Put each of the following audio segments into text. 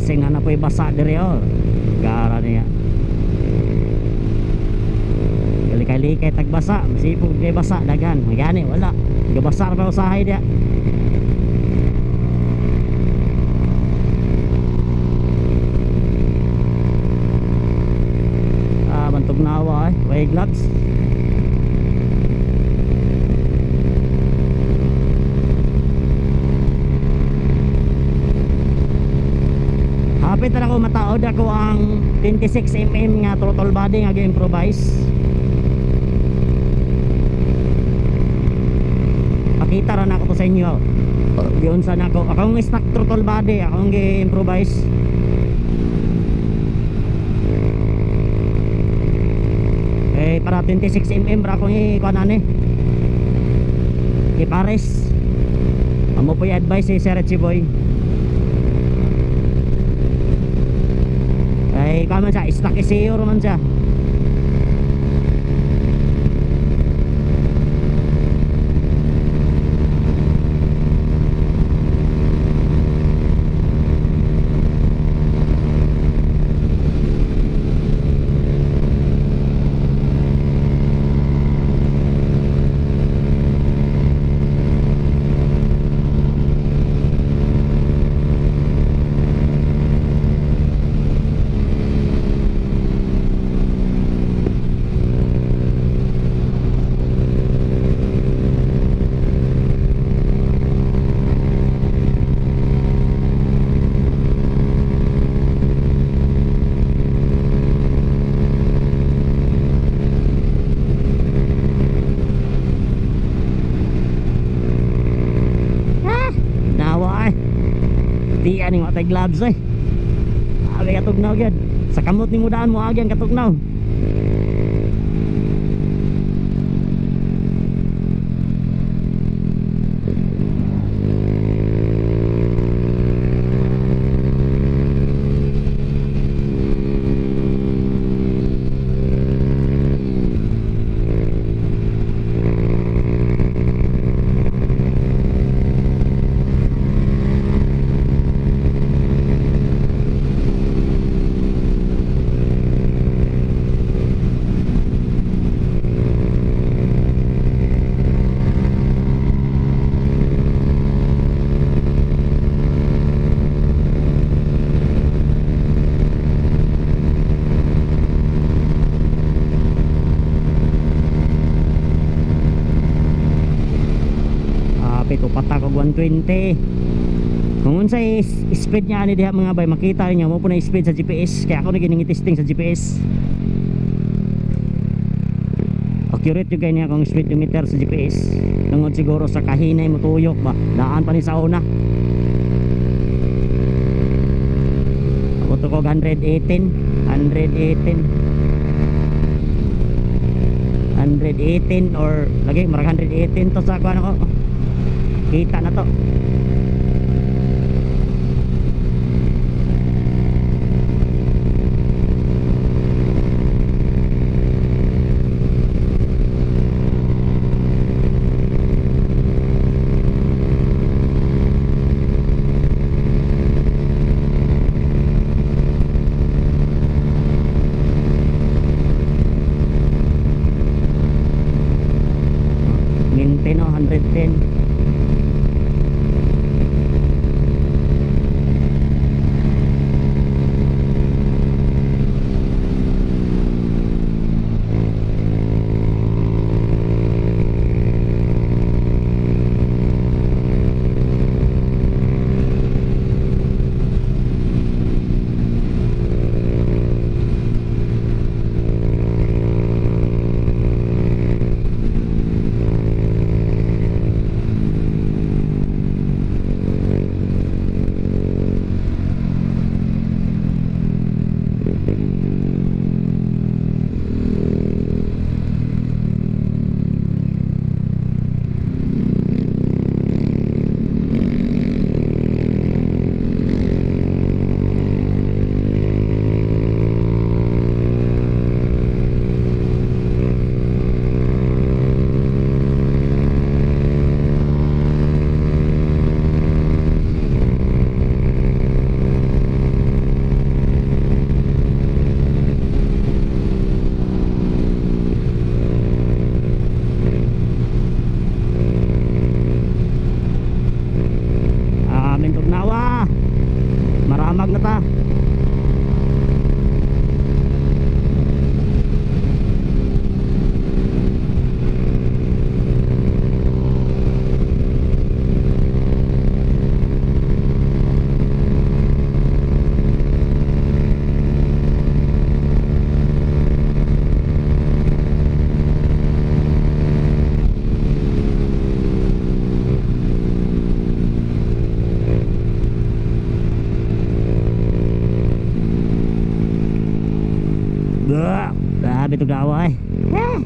Blessing na na po'y basa diri oh. Gara niya. Kalikay-likay tagbasa, masipog kay basa dagan. Magani wala. Gabasa ra pa usahay diya. Ah, bantog nawa eh. Way gloves. Hapit na ako mataod ako ang 26 mm nga throttle body nga gi-improvise. Pakita ra na ako to sa inyo. Giunsa na ako. Akong stock throttle body, akong gi-improvise. Eh para 26 mm ra akong i-kuan ani. Ipares. Amo po yung advice si Sir Boy. Ay, kuan man siya, stock isiyo man siya. Ah, nawa eh. Di ani matay gloves eh. Abi katugnaw gyud. Sa kamot ni mudaan mo agi ang katugnaw. Hapit upat ako 120. Kung unsay speed niya ani diha mga bay, makita niyo mo po na speed sa GPS kaya ako na testing sa GPS. Accurate yung kay niya kung speedometer sa GPS. Tungod siguro sa kahinay mo tuyok ba. Daan pa ni sa una. Abot ko 118, 118. 118 or lagi marag 118 to sa kuan ako. Kita na to. Maintain no, 110. Magdamag na ta. Bah, grabe to gawa eh. Eh.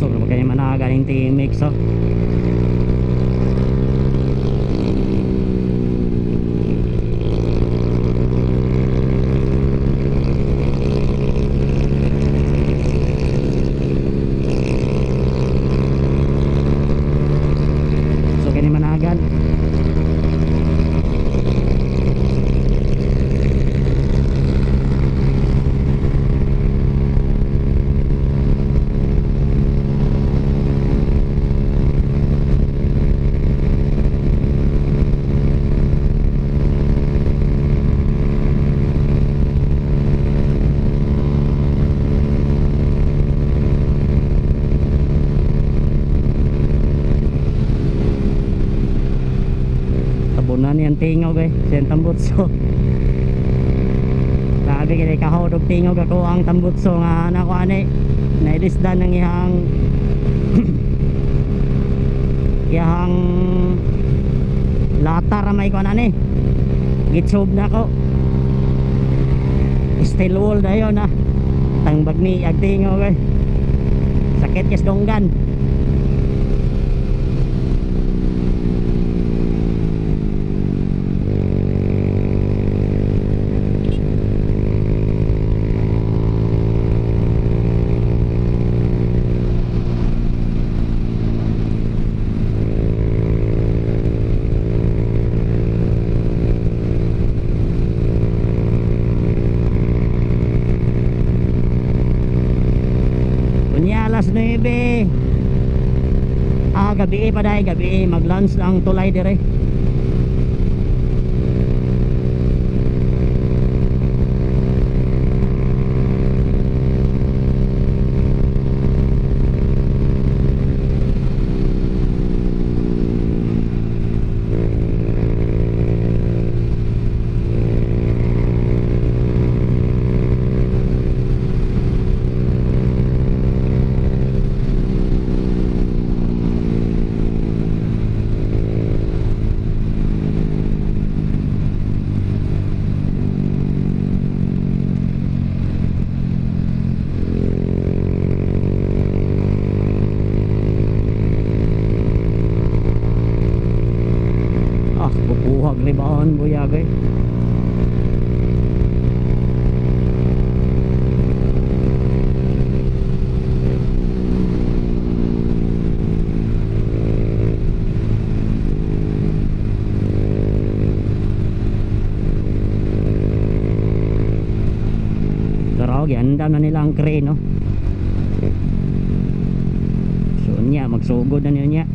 So, kaya managa ng TMX oh. So kini managan. Tabunan niyang tingog eh, siyang tambutso. Sabi kini kahod og tingog ako ang tambutso nga nako ani nailisdan ng iyang iyang lata ra may kuan ani. Gitsob na ako. Steel wool dayon ah. Tangbag ni ag tingog eh. Sakit kes donggan. Unya alas 9. Ah, gabi pa dahil gabi mag-lunch lang tulay dire. Ah, bubuhag libaon buyag eh. Pero giandam na nila ang crane, no? So niya, magsugod na niya niya.